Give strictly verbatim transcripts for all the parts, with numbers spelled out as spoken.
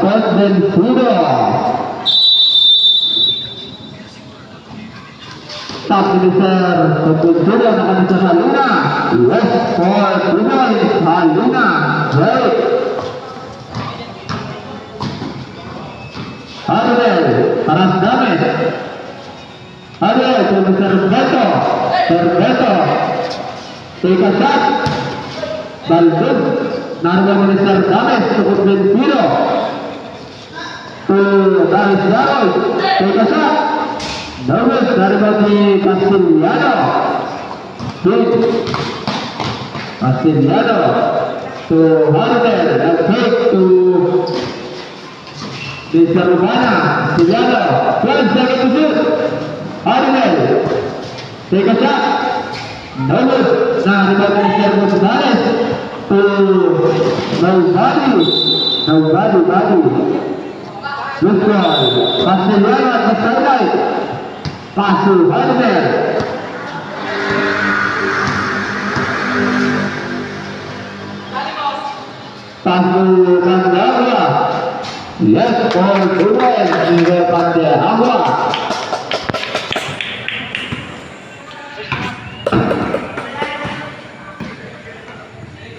Convencido. Tap ni Mister Convencido, naka-Mister Halina. Yes, four points, Halina. Great. Harvey, Aras Dames. Harvey, to Mister Beto. Mister Beto. Take a shot. Baldog. Narwa ni Mister Dames. Tukod Convencido. To Darius Yaroy. Take a shot. Darius, naribot ni Castellano. Hit. Castellano. To Harvey. Nag-fake to Mister Urbana. Castellano. Twelve seconds to shoot. Harvey. Take a shot. No good. Naribot ni Mister Gonzalez. To nobody. Nobody, body. Good ball. Castellano at the sideline. Pass to Harvey. Pass to Pandagua. Yes, for Duel. Miguel Pandagua.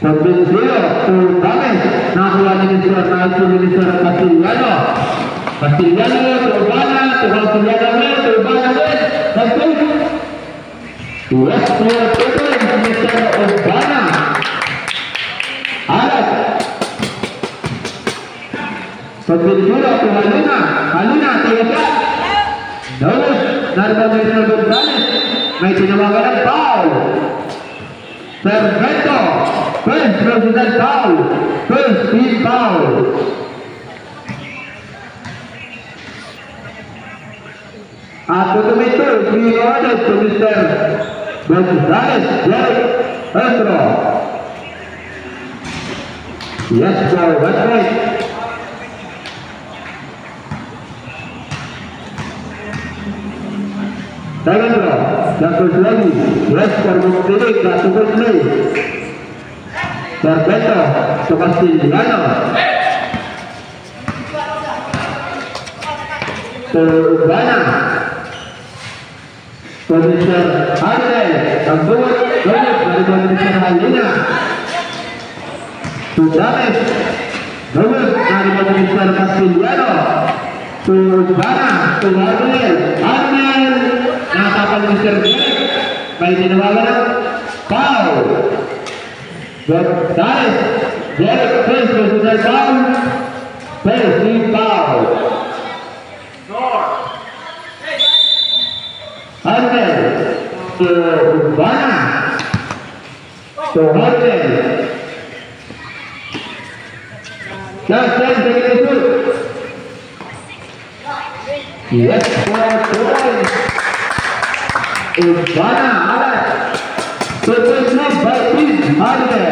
Convencido to Dames. Nakuha ni Mister Nike ni Mister Castellano. Castellano to Urbana, to Castellano ulit, to Urbana ulit. Nag-save. Last player to win, Mister Urbana. Alat. Convencido to Halina. Halina, take a shot. No, naribot ni Mister Gonzalez. May tinawagan ng foul. Perfecto. First personal foul. First team foul. At to the major, three points to Mister Gonzalez, Jeric Pedro. Yes, for one point. Pedro, number twenty. Yes, for Montpellier, the second play. Perfecto, to Castellano. To Urbana. To Mister Harvey. Ang buwat, buwat, naribot ni Mister Halina. To Dames. Buwat, naribot ni Mister Castellano. To Urbana. To Harvey. Harvey. Natapal ni Mister Jeric. May tinawagan na foul. Gonzalez. Jeric, first personal foul. First team foul. Harvey. To Urbana. To Harvey. Last chance again to shoot. Yes, for two points. Urbana, alas. Perfect move by Pete Harvey.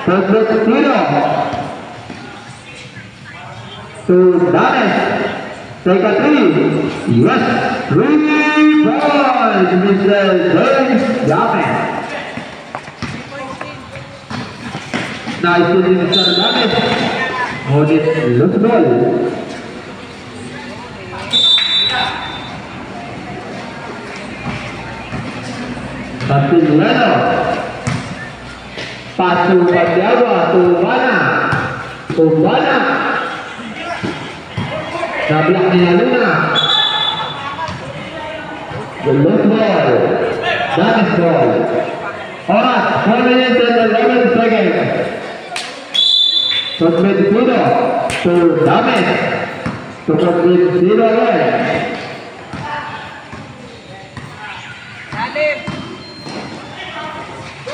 Perfect tiro. To Dames. Take a three. Yes. Three points, Mister James Dames. Nice to Mister Dames. Ngunit loose ball. Castellano. Pass to Patiawa, to Urbana. Urbana. Nablock ni Halina. Loose ball. Dames ball. Oras, four minutes and eleven seconds. Convencido to Dames. To Convencido again.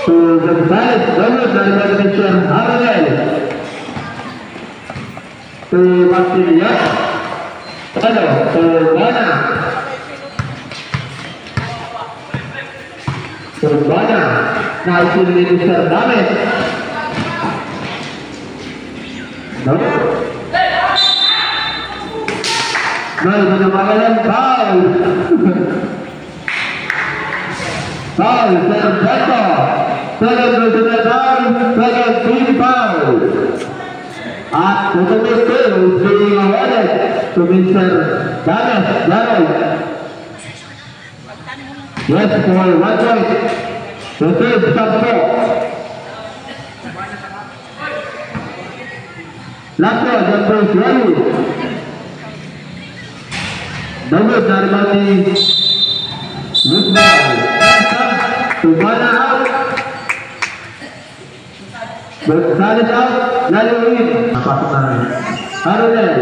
To Gonzalez, Gonzalez, naribot ni Mister Harvey. To Martilia. Ano, to Urbana. To Urbana. Naisin ni Mister Dames. No? May minamahalan, foul. Foul, Sir Beto. Second personal foul, second team foul. At tutubig ko, being awarded to Mister Danes Daroy. Yes, for one point. Tutubig, sampo. Last one, John Boy Suarez. David Narmani. Luzon. Tumana out. Gonzales out, Lalo in. Napasok na rin. Arnel.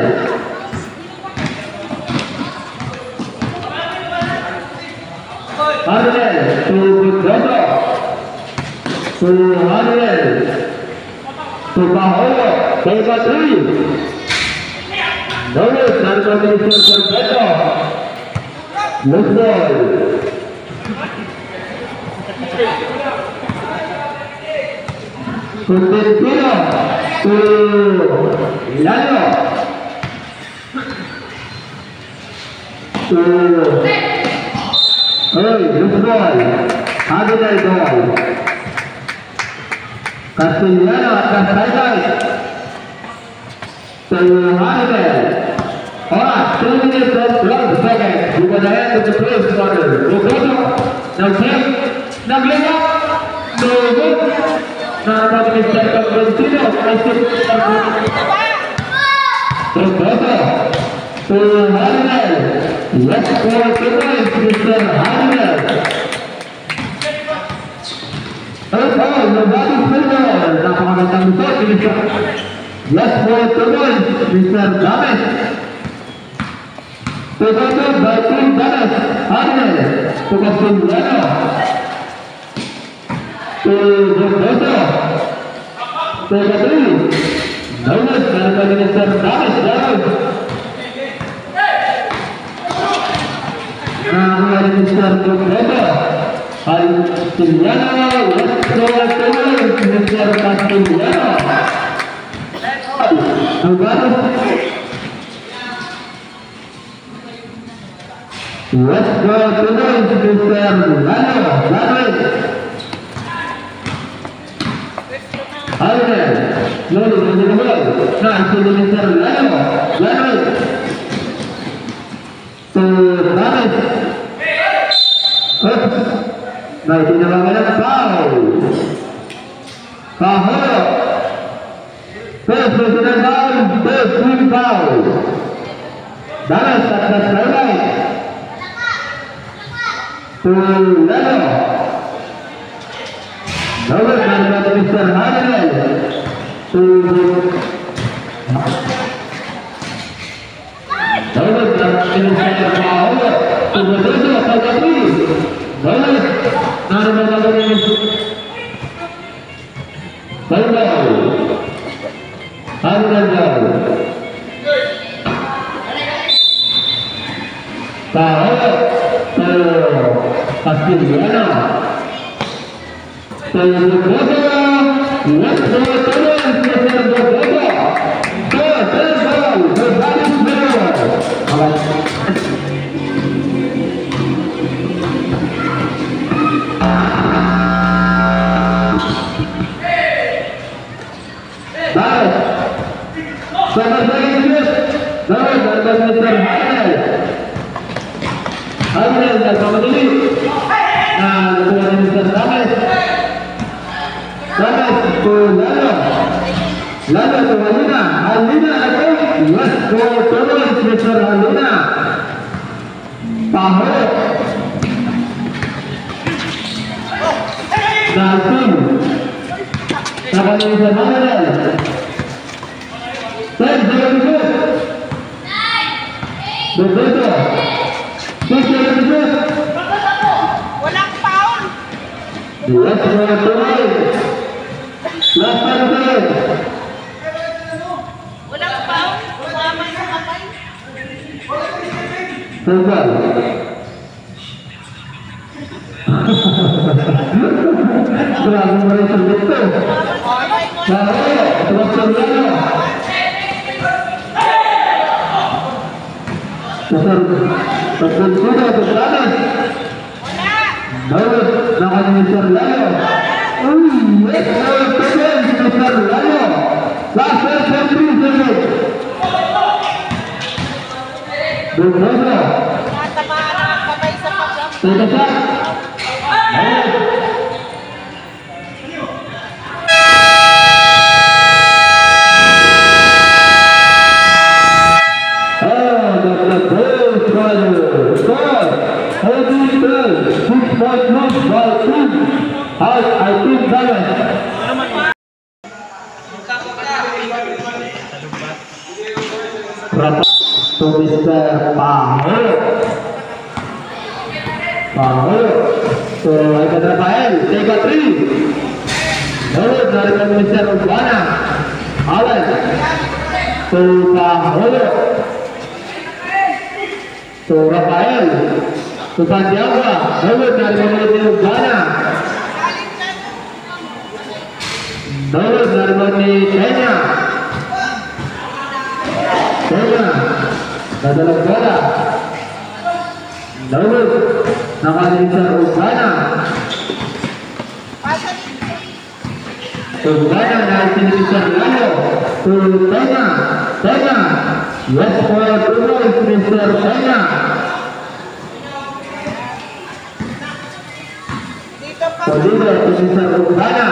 Arnel, to Bondoso. To Arnel. To Paolo, to Batri. Lalo, Narmani, Sorbeto. Luzon. Florentino to Lalo. To, oy, loose ball. Avenel ball. Castellano at Castellano. To Hannibal. Oras, two minutes and twelve seconds. Gibobohon to the first quarter. Boboto. Nag-break. Nag-layup. No good. Nabag ni Mister Convencido. Ay, si Boboto. To Hannibal. Yes, for two points, Mister Hannibal. Ano po, yung dating player, napakagandang result, Mister Yes, for two points, Mister Dames. Presented by Team Dames, Arne, to Castellano, to Bondoso, to Gabriel, Dames, narito ni Mister Dames, Dames. Nakakuha ni Mister Bondoso. Castellano, let's go, let's go, Mister Castellano. Ang batas. Let's go, tuloy si Mister Lalo, Lalo. Alden, Lalo, Lalo, Lalo. Na, si Mister Lalo, Lalo. To David. Oops. May tinabangan ng foul. Foul. First personal foul. First team foul. David at the sideline. To Lalo. David, narinig ni Mister Hannibal. To David, narinig ni Mister Paolo. To Bondoso, sa gabi. David, narinig ni Mister Paolo. Ano na daw? Paolo. To Castellano. To Bondoso. Let's go, Mister Bondoso. To, to, to, to David Junior. David. Sa Marseille Youth. David, narinig ni Mister Hannibal. Hannibal, nagpamadali. Na, nakuha ni Mister David. David, to Lalo. Lalo, to Halina. Halina, ako. Yes, to, to, Mister Halina. Paho. Dalton. Tabangan sa Manuel. Ten, zero, two. Roberto. Six, zero, two. Walang foul. Last one, two minutes. Last one, two minutes. Walang foul. Tumama sa kamay. Tumama. Grabe mo rin sa gusto. Sa ulo, tumakbo na. Pasal, pasal ko na, pasal. Daud, naka ni Mister Lalo. Uy, yes, Daud, Daud, Mister Lalo. Last one, three, Bubuso. Tatamaan ang kamay sa pagkam- Teka siya. Ayun. Ah, nagtagos tayo. Score, L D ten, six point six by two. Out, I think, Dallas. Rapat to Mister Paho. Paho. So, Ivan Rafael, take a three. Dawid, narito ni Mister Urbana. Alan. To Paho. To Rafael. To Santiago. Dawid, narito ni Urbana. Dawid, narito ni Peña. Peña. Dadalog bola. Dawid. Nakaligtas Urbana. Urbana na si Mister Lalo. To Peña. Peña. Yes, for two goals, Mister Peña. Dito pa. Dito, to Mister Urbana.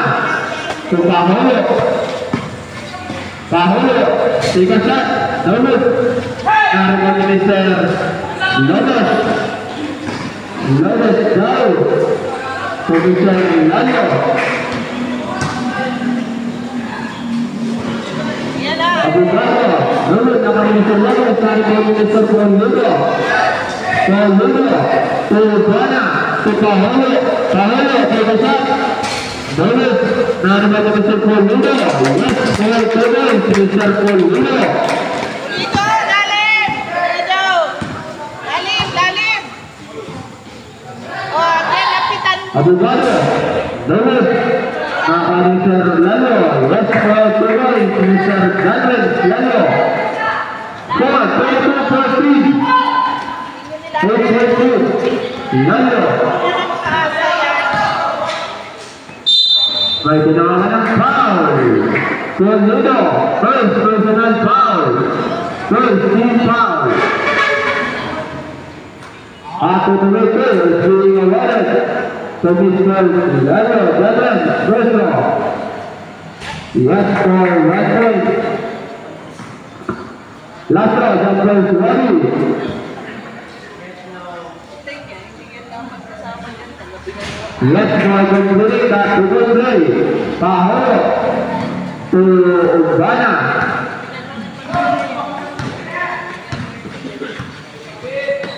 To Pahulo. Pahulo. Take a shot. Naubos. Naribot ni Mister Lopez. Lopez daw. To Mister Lalo. Yan na. Abogado. Naubos na kami ni Mister Lopez. Naribot ni Mister Paul Ludo. Paul Ludo. To Urbana. To Pahulo. Pahulo. Take a shot. Bonus, naribot ni Mister Paul Ludo. Yes, Paul Ludo, si Mister Paul Ludo. Dito, lalim! Dito! Lalim, lalim! O, again, lapitan mo. Abogado, bonus, naka Mister Lalo. Yes, Paul Ludo, si Mister Darwin Lalo. Score, twenty-two fourteen. Eight twenty-two. Lalo. May tinawagan ng foul. Coludo, first personal foul. First team foul. At ito na ito, being awarded to Mister Lalo Gabriel Castro. Yes, for one point. Lastro, jumper ready. Let's go, complete that double play. Pahorok to Urbana.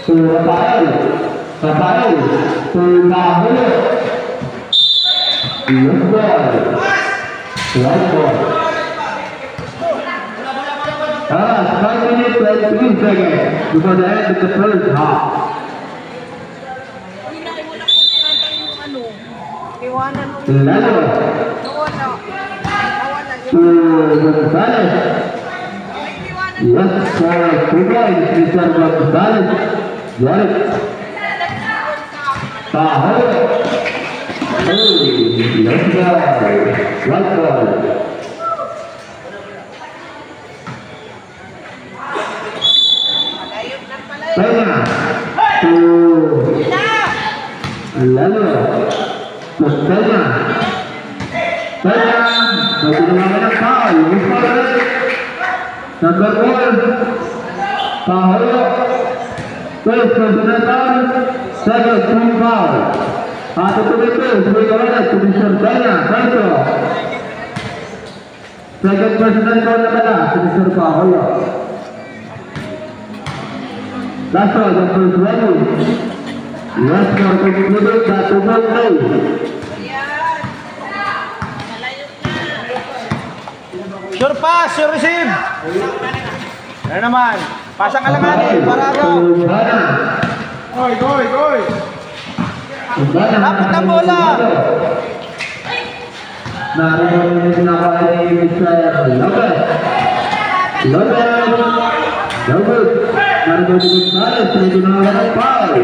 To Rafael. Rafael. To Pahorok. Yes, boy. Right, boy. Oras, five minutes and three seconds before the end of the first half. Hinay mo na po yata yung ano, iwanan mo. Lalo. Nawala. Nawala. To Gonzales. Yes, for two points, Mister Gonzales. Got it. Pahol. Oh, yes, sir. Right ball. Peña. To Lalo. To Peña. Peña. Pwede naman ang foul. Yung foul ulit. Number four. Paholo. First personal foul. Second team foul. At ito dito, ito yung wala. Commissioner Peña. First. Second personal foul na pala, si Mister Paolo. Last round, the first one. Last round, concluded, the two-point tie. Sure pass, sure receive. Ano naman? Pasa ka lang, Ani, para ano? Goy, goy, goy. Dapat ang bola. Naririnig na ba ni Mister Lopez? Lopez! Lopez! Naririnig ni Gonzales, pwede na walang foul.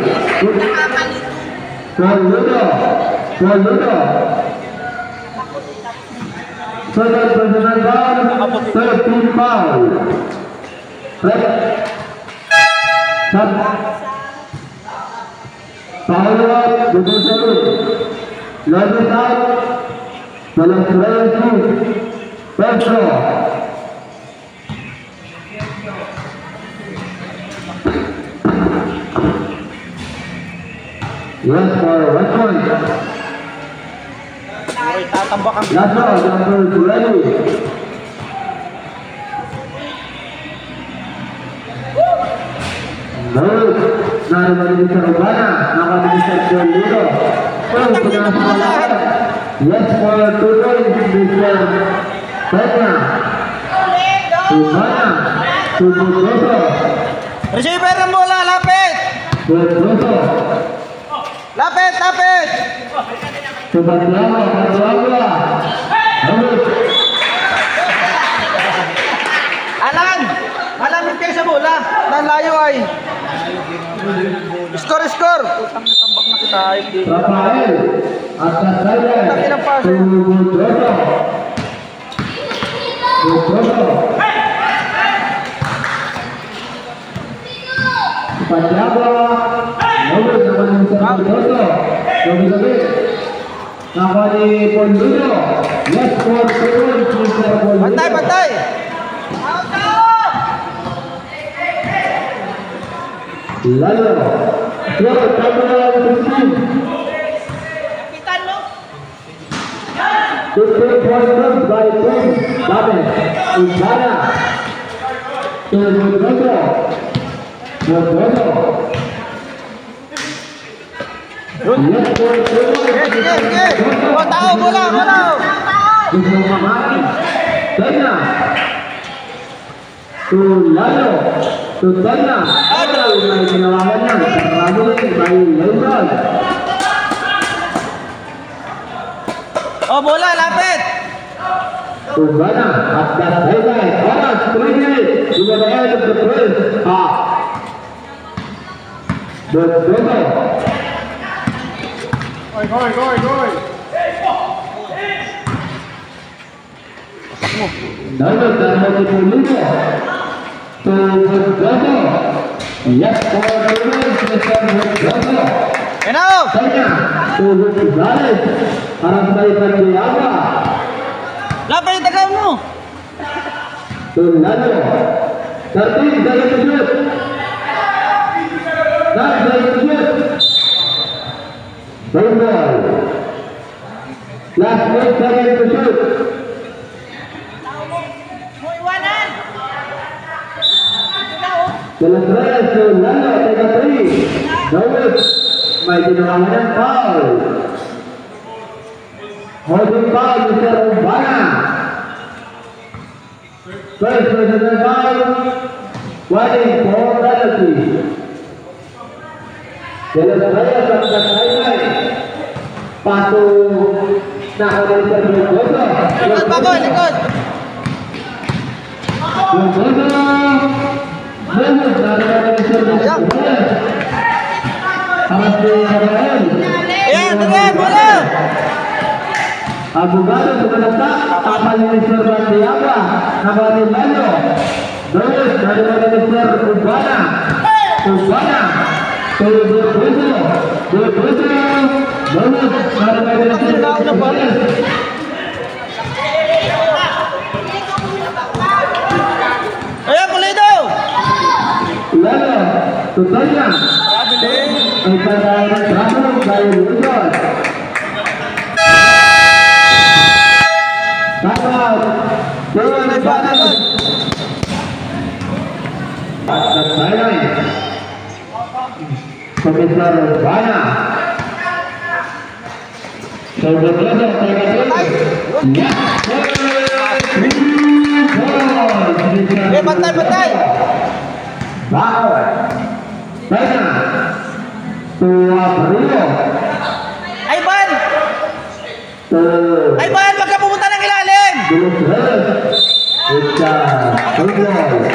Saludo! Saludo! Second personal foul, thirteen foul. Red. Sub. Foul out, Dudong Salud. Lobby foul, Walang Reyes. First draw. Yes, for one point. Uy, tatambak ang Last one, number twenty. Good. Naruman ni Mister Urbana, nakuha ni Mister Paul Lino. Uy, pinapakalaban. Yes, for two points, Mister Peña. Urbana, to Pedroso. Receiver ng bola, lapit! Pedroso. Lapit, lapit! To Santiago, Santiago. Alan! Alan, yung kayo sa bola. Nan layo ay. Score, score! Tambak na kita, ay. Rafael, at sa sideline. Tangin ang pass. To Pedroso. Pedroso. Santiago. Lobby naman ni Sir Pedroso. Lobby, lobby. Nakuha ni Paul Lino. Yes, for two points, Mister Paul Lino. Bantay, bantay! Lalo. Yo, Samuel sixteen. Kapitan mo. Fifteen points by Tim David Urbana. To Pedroso. Pedroso. Yes, yes, yes. O, tao, bola, bola. Gusto mamati. Kanya. To Lalo. To Tanya. Ay, may tinawagan na. Karamo na yun. May Lalo. O, bola, lapit. Urbana, at the sideline. Oras, three minutes. In the end of the first half. Pedroso. Goy, goy, goy, goy. Dapat dapat dito. To Pedroso. Yes, for the win, Mister Pedroso. Yan o! Kanya, to Gonzales. Para sa ibang Diabla. Lapit, tagal mo! To Lalo. Thirteen, seconds to shoot. Nine seconds to shoot. Ball. Last eight seconds to shoot. Mo iwanan. Ito na, o. De los Reyes to Lalo, take a three. No good. May tinawagan ng foul. Holding foul, Mister Urbana. First personal foul, warning for penalty. De los Reyes at the sideline. Paso na ako ng Mister Pedroso. Likod, Paco, likod! Pedroso. Ayan. Ayan, sige, bola! Abogado sa Managta, tapal ni Mister Santiago, nakuha ni Mario. Dos, nakuha ni Mister Urbana. Urbana. Kay Burbuso. Burbuso. Dos, nakuha ni Mister Urbana. Ayan, Pulido! Lalo, total na. Ay, pagkain ng trapo ng Bayo Luzon. Tama. Tuwan ni Panas. At nagsaylay. Komisar Bana. Eh, bantay, bantay! Bakit? Teka. Tua Brio. Ay, ban! Tua. Ay, ban! Pagka pumunta ng ilalim! Dulce. Ika. Football.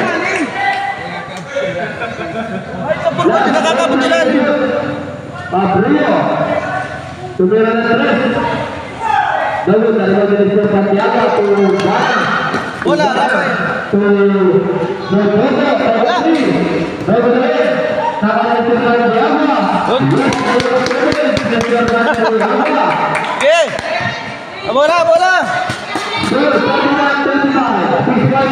Ay, kapulot, nakakabot ilalim. Abrio. Tumira na tres. David, dapat Minister Santiago, to Bana. Bola, Rafael. To Boboto, to Wala. Rodri. David, dapat Minister Santiago. Good. Yes, Minister Santiago. Okay. Bola, bola. Sir, twenty-one, twenty-five. Six five,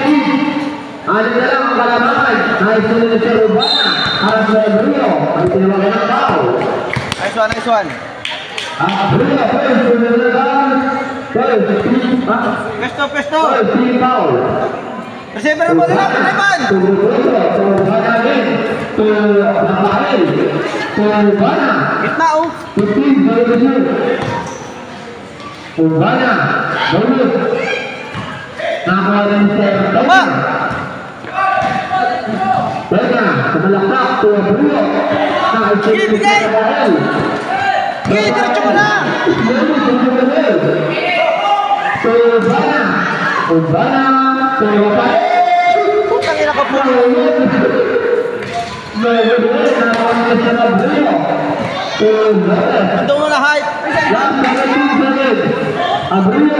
Ano na lang ang kalaban? Nice to Mister Urbana. Para sa Rio. Ang tinawagan ng foul. Nice one, nice one. Ang Rio, first, first, first, ah, Pwesto, pwesto. First, team foul. Receiver mo nila, Urbana. Kaiban. To Urbana, to Urbana din. To Rafael. To Urbana. Gitna, oh. To Team Revolution. Urbana, Paulus. Nakuha ni Mister Toma. Toma, sumalaksak, to Abrio. Sige, sige. Sige, diretso mo na. To Urbana. Urbana, to Rafael. Putang ina ka po. Ando mo na, height. Abrio,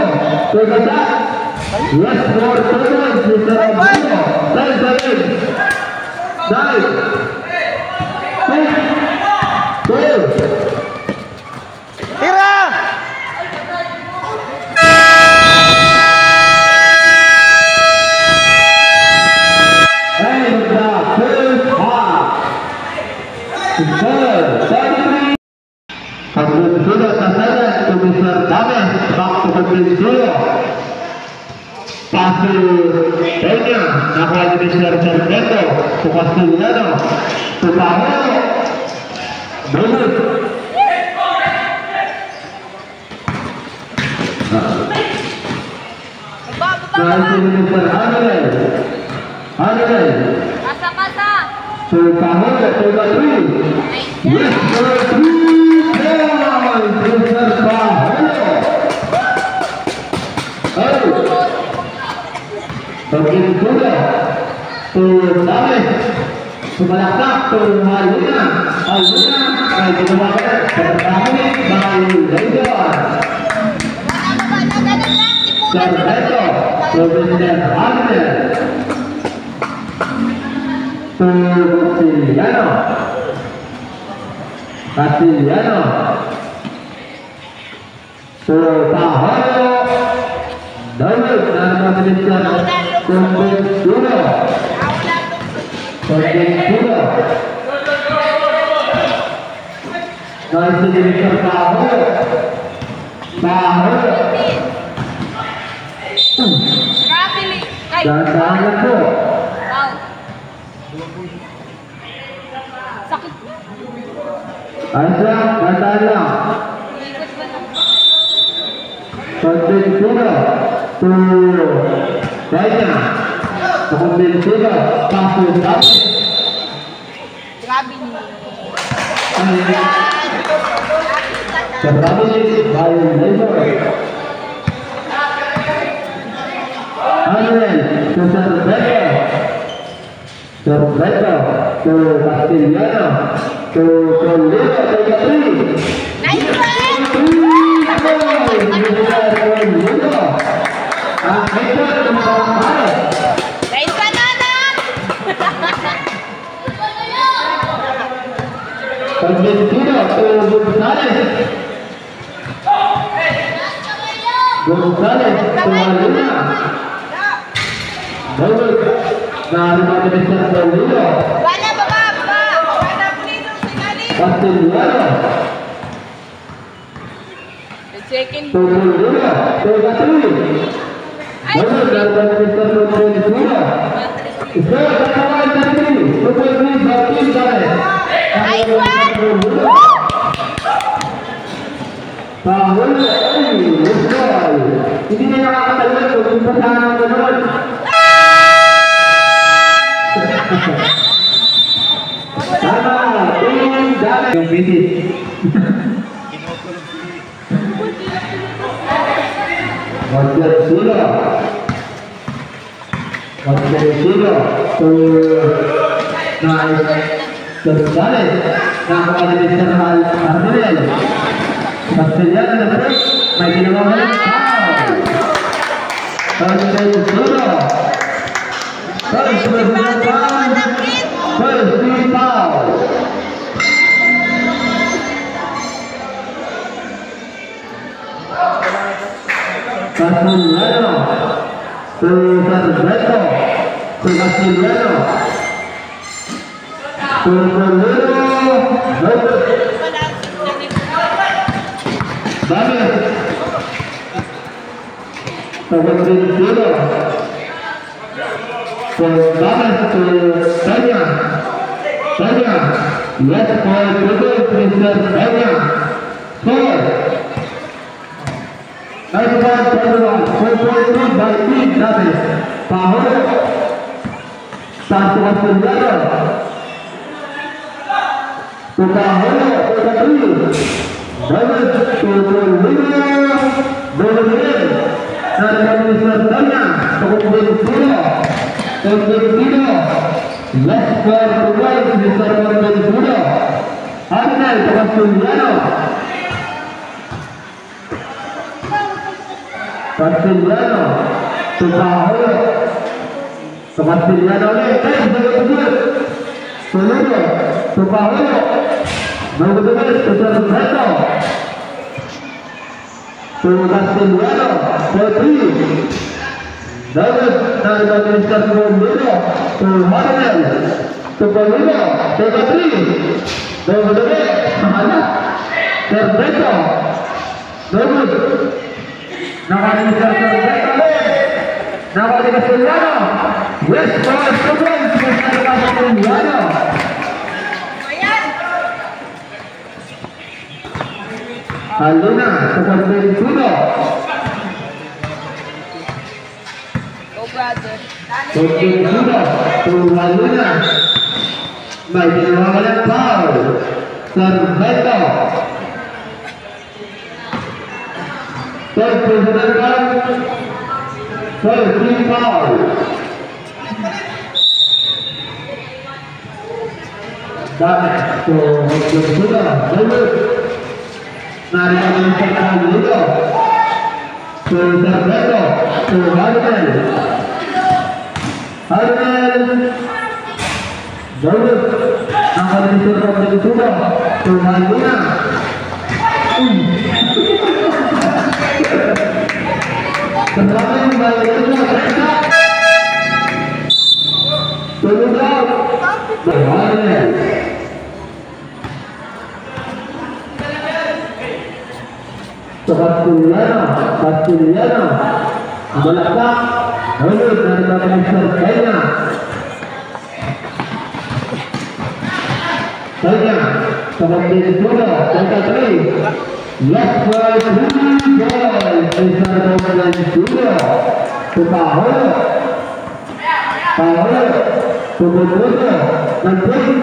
to the shot. Yes, more total, Mister Abrio. Ten seconds. Dive. Six. Two. Tira! And the first half. Score, thirty-three. Convencido, Castaña, to Mister Dame, back to Convencido. Pase, Peña, nakuha ni Mister Fernando, to Castellano, to Paolo, David. Baba, baba, Nice baba. To Mister Arnel. Arnel. Pasa, pasa. To Paolo, to Batri. Nice. Yes, Batri. Goal, Mister Paolo. Oh. Pagpintura. To Dame. Sumalaksak to Malina. Malina, may ginawa ka. Pagkakami, Malina. Sargento, to Mister Harner. To Castellano. Castellano. So, Paolo, David, na naman si Mister Conventura. Conventura. Nice si Mister Paolo. Paolo. Grabe, Li. Ay. Dahan-dahan lang po. Wow. Sakit. Ay, siya, dahan-dahan lang. Ikot ba na? Conventura to Peña. Conventura, paso, paso. Grabe ni. Ay, grabe ni, violation. Ano yan? Cesar Beto. Sorpresa, to Castellano, to Toledo, to Batri. Nice one! Ang ito, ang mga pare. Nice one, Nana! Convencido, to Gonzales. Gonzales, Tumalina. David, na naman ni Mister Paulino. Baba na, baba, baba. Castellano. The second. Tumalina, Tumalina. Ay! David, na naman ni Mister Paulino. Isa, dalawa, isa, three. Tumalina, Tumalina. Nice one! Woo! Pahulo, ay, husay. Hindi na nakakatagal kung yung pasahan ng ganun. Tama, team Dami. Yung misis. Wag yan, sila. Convencido to Nice Gonzales. Nakuha ni Mister Al-, Arnel. Castellano na first. May ginawa mo ng foul. First and zero. First personal foul. First team foul. Castillano. To Sir Beto. To Castillano. To Polino. Dame. To Constantino. To Dame. To Tanya. Tanya. Yes, for Pedro Christian Tanya. Four. Nice one, Pedro. Four point two by Team Dame. Paholo. Santo Castillano. Pagkaholo, pagkatri. David, Tutulina, Dominic. Sa Mister Tanya, Conventino. Conventino. Last four to one, Mister Conventino. Arnel, Castillano. Castillano, to Paholo. To Castillano ulit. Ay, sagot, sagot. Polino, to Paholo. Nagugulit, to Sir Beto. To Castillano, to three. David, na Mister Polino, to Harnel. To Polino, to three. Nagugulit, mahala. Sir Beto. David. Nakalimutan sa Beto. Nakalimutan. Yes, boys, two points. Yes, Castellano. Aluna, sa Conventino. Go, brother. Conventino, to Aluna. May ginawa ng foul. Sir Beto. Third personal foul. Third team foul. Dami. So, Joshua, David. Narinig ang isang dito. So, Sir Beto. So, Harnel. Harnel. David, nakalisod ang Bentula. Tumali na. Uy! Kasama yung Bentula. Tulog out. Tumali na. Sa Castellano, Castellano. Ang balakpak. Hulog na naman ni Sir Kenya. Kenya, sa Castellano, thirty-three. Left side, three ball. Ni Sir Castellano. Tumaho. Taho. Tumaho. Nag-break.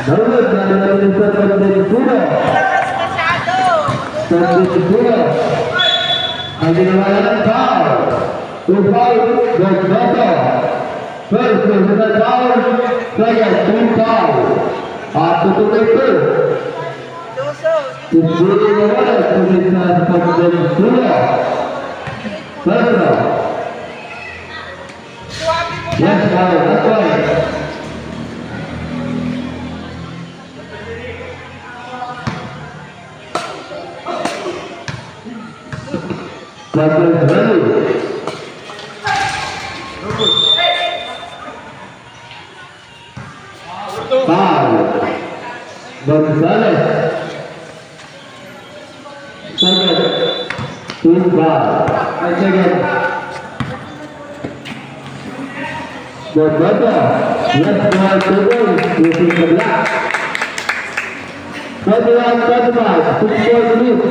David, David, David, David, David, David. David, David. Ang ginawa niya ng foul. Two foul, Vergara. First personal foul, second team foul. At tutuloy ito. Tutuloy na wala sa David, David, David. First round. Yes, foul, that's right. Double ready. Foul. Gonzalez. Second. Team foul. Ay, second. Gonzaga. Left side, two goals. Using the block. Twenty-one twenty-five. Six point lead.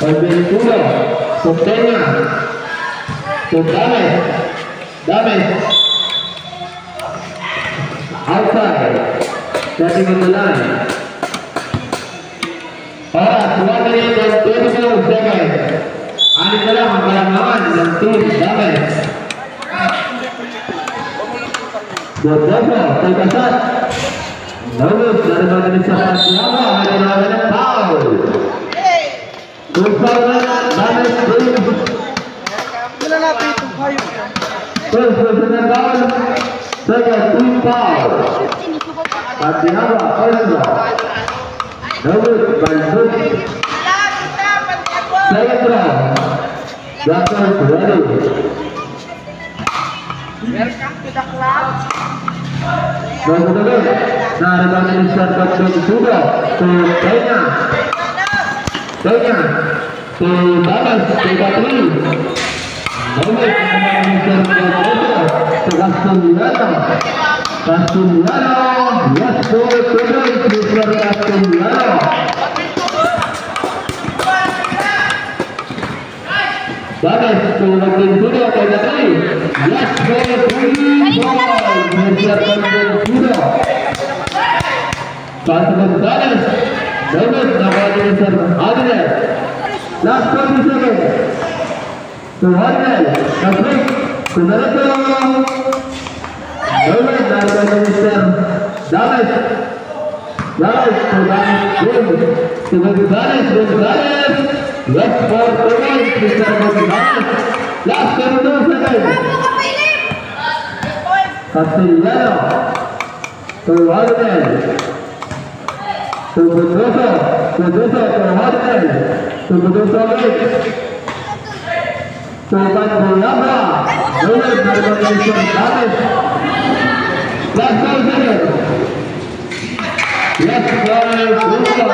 Pagpintura. Sotenya. Sotanya. Dame. Outside. Setting on the line. Oras, one minute and twenty-two seconds. Anit na lang ang kalangawan ng Team Dame. Boboso, pagkasat. Lalos na naman ni sa Santiago, may tinawagan ng foul. Two foul na, damage team. Wala na, two foul. First personal foul, second team foul. Santiago, first foul. Lalos, Balbon. Second round. Doctor Suwali. Welcome to the club. Bago na rin, naranasan ni Sir Doctor Sudo. To Peña. Peña. To Damas. To Patri. Damas. Naranasan ni Sir Doctor Sudo. To Castellano. Castellano. Yes, to Pedro. To Sir Castellano. Damas, to Martin Sudo, kay Natay. Yes, kay Martin Sudo. Yes, kay Martin Sudo. Pasa kay Damas. Damas, nakuha ni Sir Adler. Last forty seconds. To Adler. Na-break. To Naruto. Damas, nakuha ni Sir Damas. Right, to Damas, Gil. To Gonzales, Gonzales. Last four to one, Mister Gonzales. Last thirty-two seconds. Castellano. To Arnel. To Pedroso. Pedroso, to Arnel. To Pedroso ulit. Tukan Boyabra. Ulit, Maribel Nelson David. Last goal, second. Last goal, goal.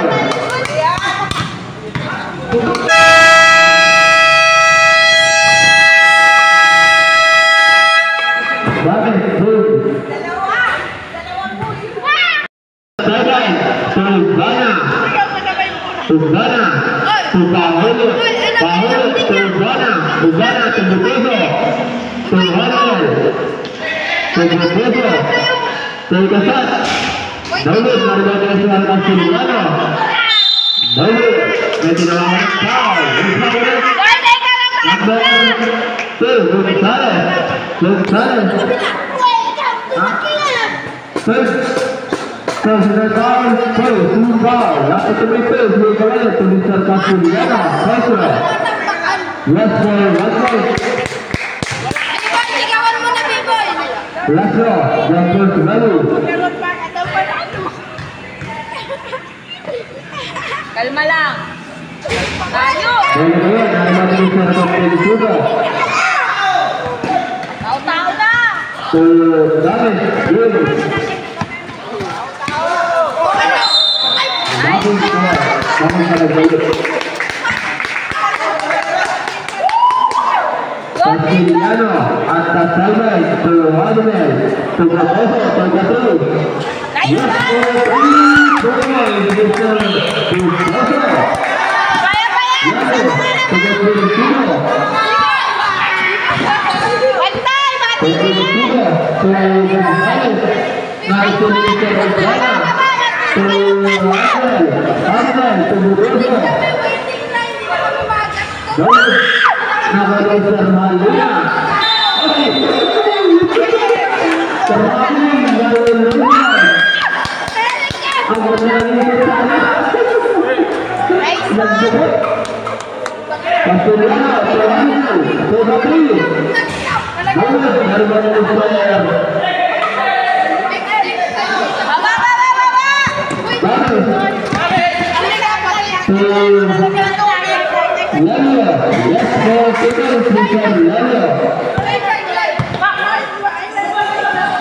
David, goal. Sideline, to Urbana. Urbana, to Paolo. Paolo, to Urbana. Urbana, to Butoso. To Ronald. To Butoso. To Ikasat. David, naribatan si Alcas Soriano. David, may tinawaran ng foul. Number two, Gonzales. Gonzales. Ah. First, personal foul, first, team foul. Dapat tumay first, may kawala, tuloy sa Castellano. First round. Last foul, one point. Last round, one point, value. Kalma lang. Tayo! Kaya na yan, ano naman yung sarap ang pelisuga? Tao-tao na! So, dami, yun. Bakit ka? Bakit ka nagbalik? Castellano at Tatalbay, to Rodnel, to Baboso, to Gato. Yes, to Gato, to Gato. Yes, to Gato. Bantay, mga tigre! To Gato, to Gonzales. Nice to meet you, Rosana. To Rodnel, Rodnel, to Baboso. Dapat nakalimutan na Luna. Ay! Grabe, Luna. Ang mga nalilito sa akin. Nagsabot. Castellano, Torino, Torino. Dapat nakalimutan na Luna. Baba, baba, baba! Lalo, yes, po, Peter, Peter, Lalo.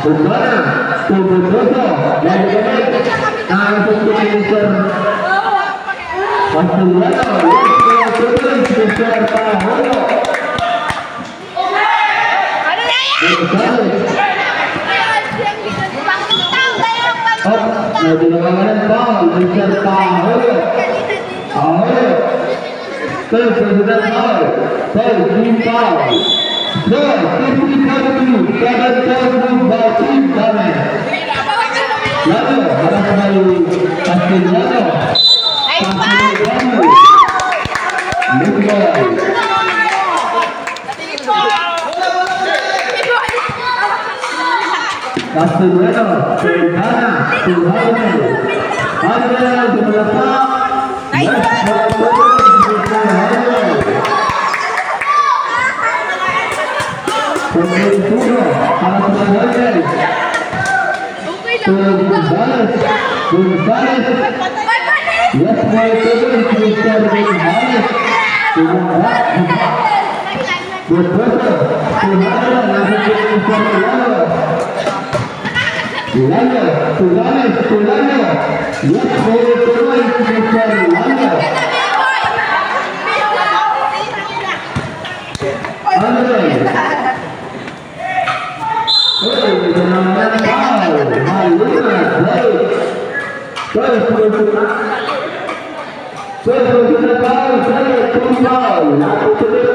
Urbana, Tubututo, Lalo, Lalo, Lalo, Peter. Castellano, yes, po, Peter, Peter, Paolo. Ano na yan? Gonzales. Pangutang kayo, pangutang. Up, may ginawa ng foul, Mister Paolo. Paolo. Third personal foul. Foul, team foul. Foul, fifty-seven to seven, foul move by Team Dame. Lalo, harap kay Castellano. Ay, Castellano. Good ball. Castellano, Quintana, Tuhayan. Adrian, Dumalapak. Yes, Quintana. Quintana, para sa Tuhayan. Gonzales, Gonzales. Yes, Quintana, Gonzales. Gonzales. Botoso, Tuhayan, nasa Tuhayan, Tuhayan. Tuhayan, Tuhayan, Tuhayan. Yes, Tuhayan, Tuhayan, Tuhayan. Andre. Hey, ito naman ang foul. Maluma, hey. First personal. First personal foul, second team foul. Napupulot.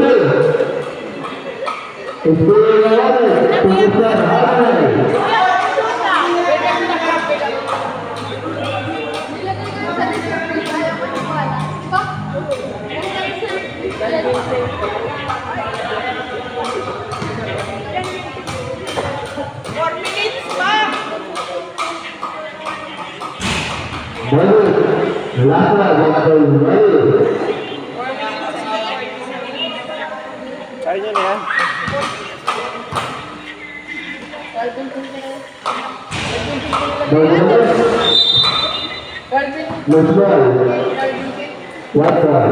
Four minutes pa! Balik! Lasa, baka daw lumayo. Kaya nyo na yan. Balik! Mas ball. What ball?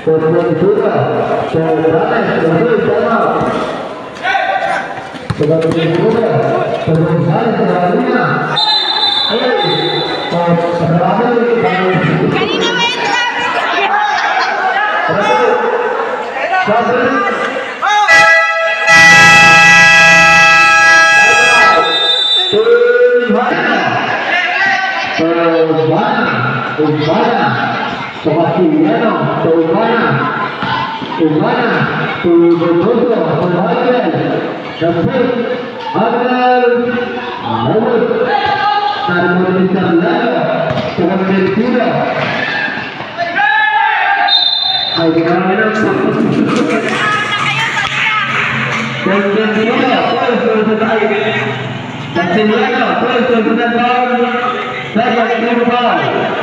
Pagpintura. Sa Rames. Rames, tama. Pagpintura. Pagpintura sa Rames. Hey! Oh, sa Rames. Kanina may traffic. Sabi. Urbana. Urbana. Urbana. Sa Kastiliano. Sa Urbana. Urbana. Sa Botoso. Sa Michael. Dampot. Abel. Lawot. Carmen Carlano. Sa Conventura. Ay, grabe na. Conventura, first, first time. Conventura, first, first time. Second, team foul.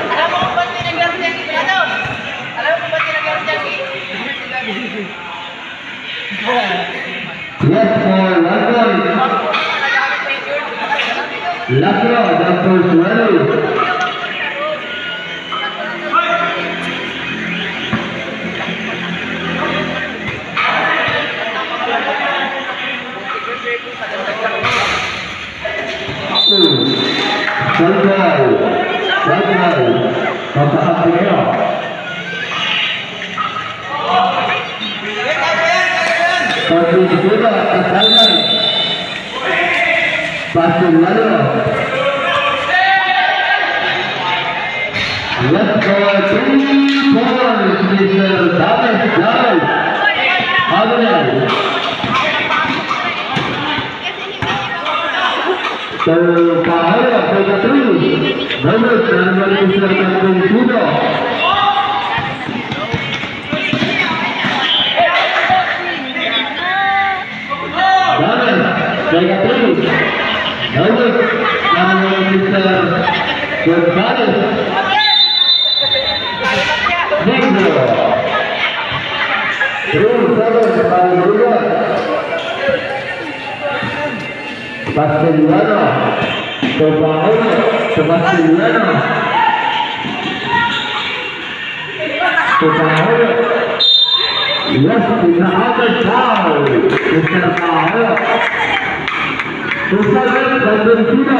Alam mo kung ba't tinanggal siya si Brado? Alam mo kung ba't tinanggal siya si Yes, for one point. Lacro, the first rally. Sandal. Sandal. Papakat niya. Pagkikita, Sandal. Pasilalo. Let's go, three points, Mister David David. Abel. So, Pahaya, Pega three. David, number two, Mister Convencido. David, Pega three. David, number Mister Gonzales. Bingo. Three seven, Pahaya. Castellano. Tubangon. Castellano. Tubangon. Yes, pinaka-out foul. Mister Pahayo. Tubangon, Convencido.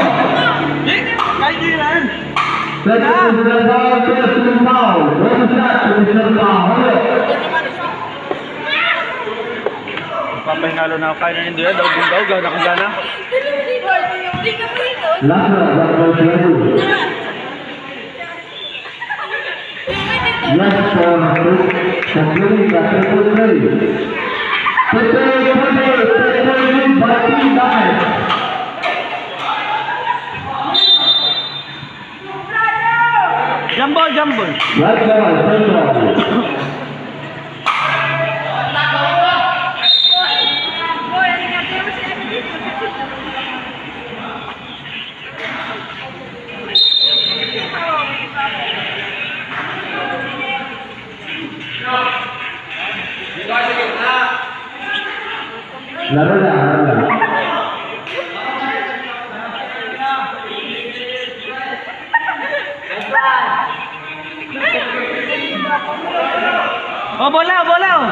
Second, Mister Pahayo, first foul. One shot, Mister Pahayo. Papahinalo na ako. Kaya na nindo yan. Daog-daog, gana kang gana. Lasa, Lasa, Lasa. Last for Pagdiri na triple play. Triple, triple, triple, triple, triple. Jumbo, jumbo. Last for Central. Laro na, laro na. Oh, bola, bola, oh.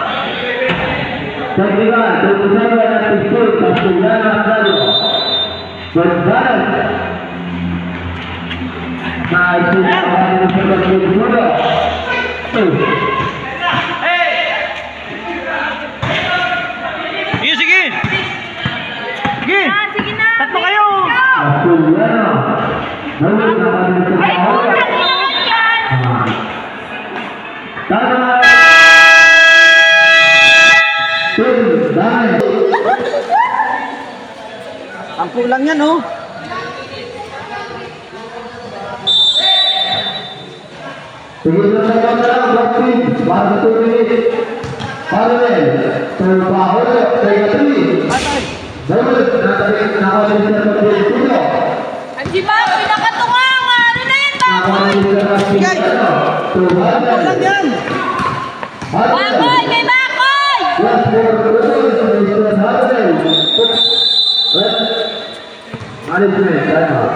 Sa diba, tutusan na ng pistol, Castellano, Antonio. Gonzales. Nice. Sa pagkakas. Sige, sige. Sige. Ah, sige na. Tatlo kayo. Ay, putang ina yan. Tama. Ang kulang yan, oh. Sige, sa tayo na lang, boxing. Para sa two minutes. Parallel. Trabaho, pega three. Double, natarik, nakawalan siya sa pagkakas. Ang si Baboy, nakatunga nga. Ano na yan, Baboy? Nakawalan siya sa pagkakas. Two hundred. Kulang yan. Baboy, may Baboy! Last four, Mister Harden. Management, time out.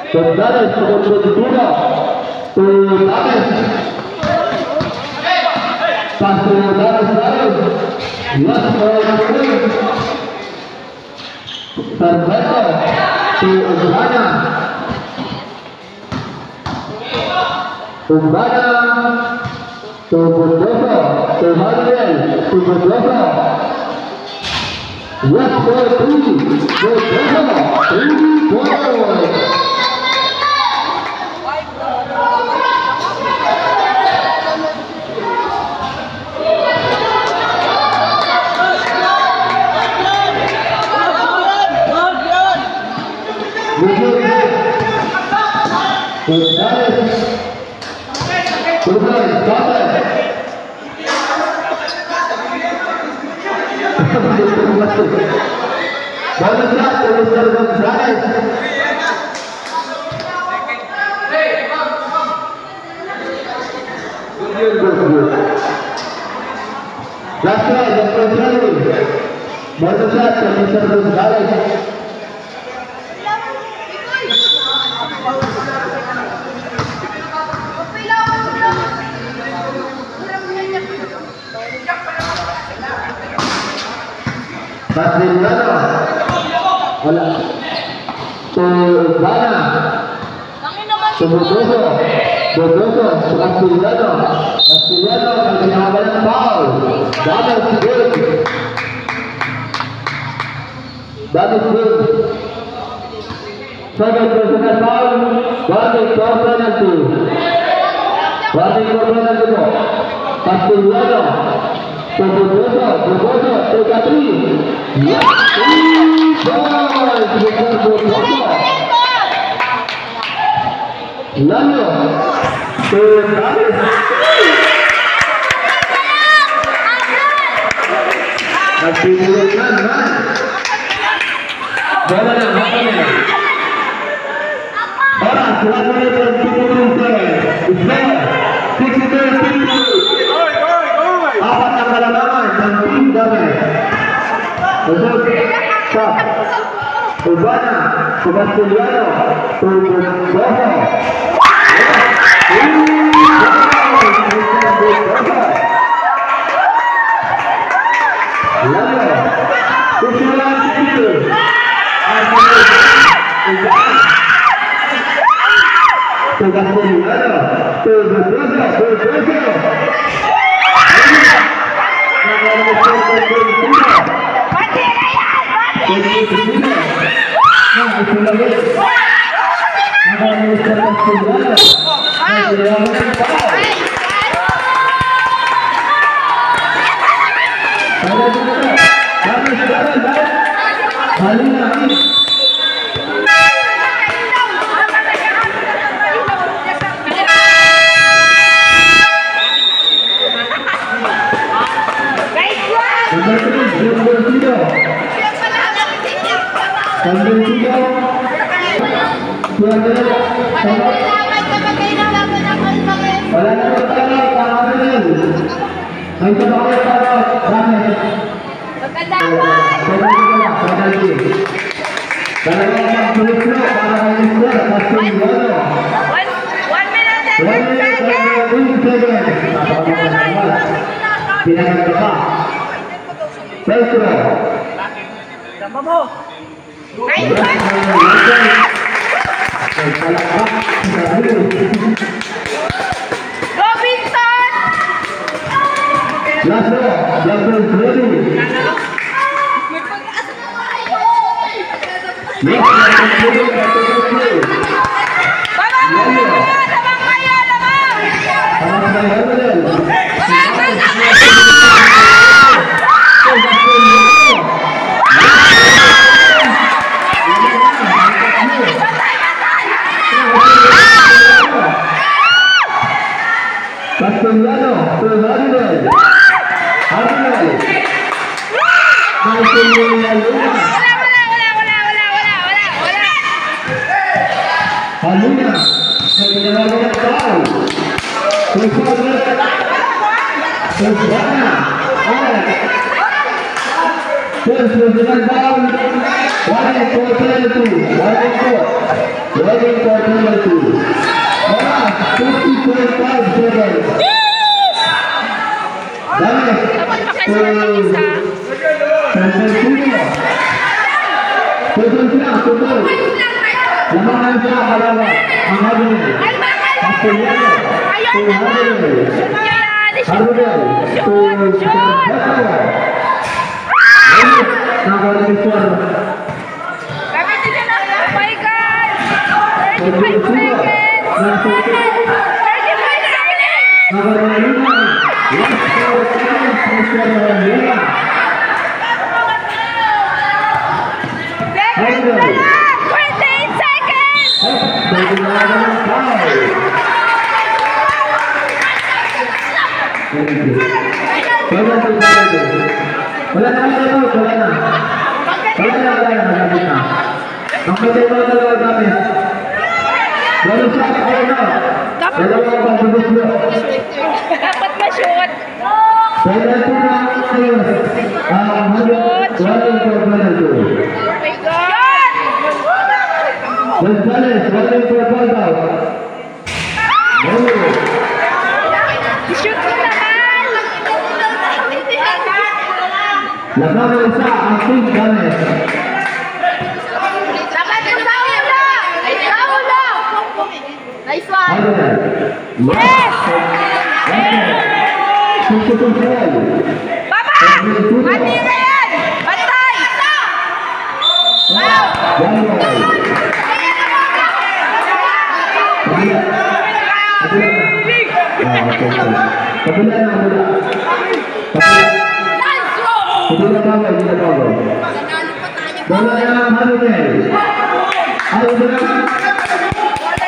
Gonzales, Gonzales, Gonzales. Paso, Gonzales, Gonzales. Last ball, Sarmiento, to Urbana. Urbana, to Bondoso, to Manuel, to Bondoso. Left for three, Bondoso, three point. Bonus shot to Mister Gonzales. Last try, the first try. Bonus shot to Mister Gonzales. Castellano. Wala. To Urbana. To Bondoso. Bondoso. To Castellano. Castellano. Ang pinakawalan foul. Damage good. Damage good. Second personal foul, warning for penalty. Warning for penalty po. Castellano, Boboso, Boboso, take a three. Three points, Mister Boboso. Lalo, penalty. Nagpipulot na naman. Bola na, bola na. Oras, one minute and fifty-two seconds. Score, sixty-two fifty-two. Apat ang kalamangan ng Team Damay. Usog, sa Urbana, Sebastiano, Tulfo, Boso. Lalo, Kusulan City. Tugas po ni Lalo. Tulfo, Boso, Tulfo, Boso. Number three, Jun Bertino. San Bertino. Wala na po tayo, tama na yun. May tabak para Rames. Pagkatapos! Penalty na, penalty. Dalawang pagtulog na para kay Mister Castellano. One, one minute and One minute and seconds. Seconds. Pinaganda pa. Pedro. Gamba mo! Nice one! Go, Vincent! Last ball, last ball, ready. Yes, last ball, last ball. Baba, baba, baba, baba, baba, baba. Castellano to Harvey. Harvey. Castellano. Wala, wala, wala. Halina, may ginagawa na tao. Kusog na. Kusog na. Ay. First personal foul. Warning for penalty. Warning for. Warning for penalty. Oras, fifty point five seconds. Dapat makasulat ng isa. Pwede siya, putol. Lamang na siya, kalaban. Ang Harunel. Castellano. Ayan na lang. Ayan, Harunel. Shoot, shoot, shoot. Nakaregister. Oh my God! Thirty-five seconds! Thirty-five seconds! Seconds na lang! Twenty-eight seconds! Wala na, wala na, wala na. Wala na, wala na, malapit na. Ang patay mga dalawa gamit. Wala sa ako na. Dalawa ang pagbubuklok. Dapat ma-shoot. Penalty na ang ayos. Ang hagit, wala yung penalty. Oh my God! Gonzales, wala yung foul out. Shoot ko naman! Laban ng isa ang Team Ganes. Dapat yung sa ulo! Sa ulo! Nice one! Yes! Baba! Mati na yan! Bantay! Wow! Kabila. Kabila. Ah, okay, okay. Kabila na, kabila. Kabila. Hindi na bawal, hindi na bawal. Bola na ang Harunel. Ay, wala.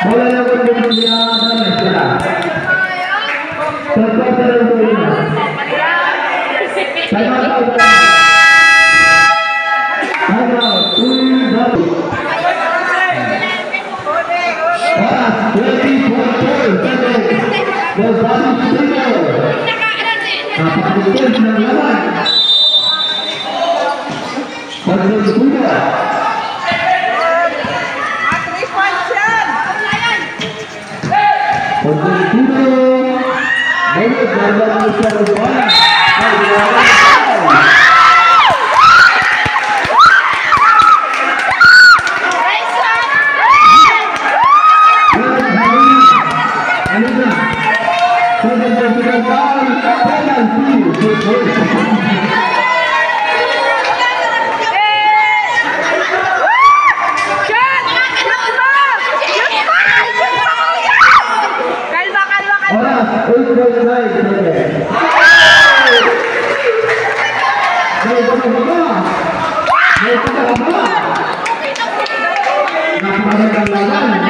Bola na ang Harunel. Wala. Pagpapalaro ko yun. Time out. Time out. Uy, dapat. Oras, twenty point four seconds. Bobby Tino. Napakaganda ng laban. Pagkaganda. Pagkaganda. Ngayon, ganda ng isang bola. Ay, ganda. Kalma, kalma, kalma. Oras, eight point nine seconds. May pagkakaba. May pagkakaba. Napakagandang laban.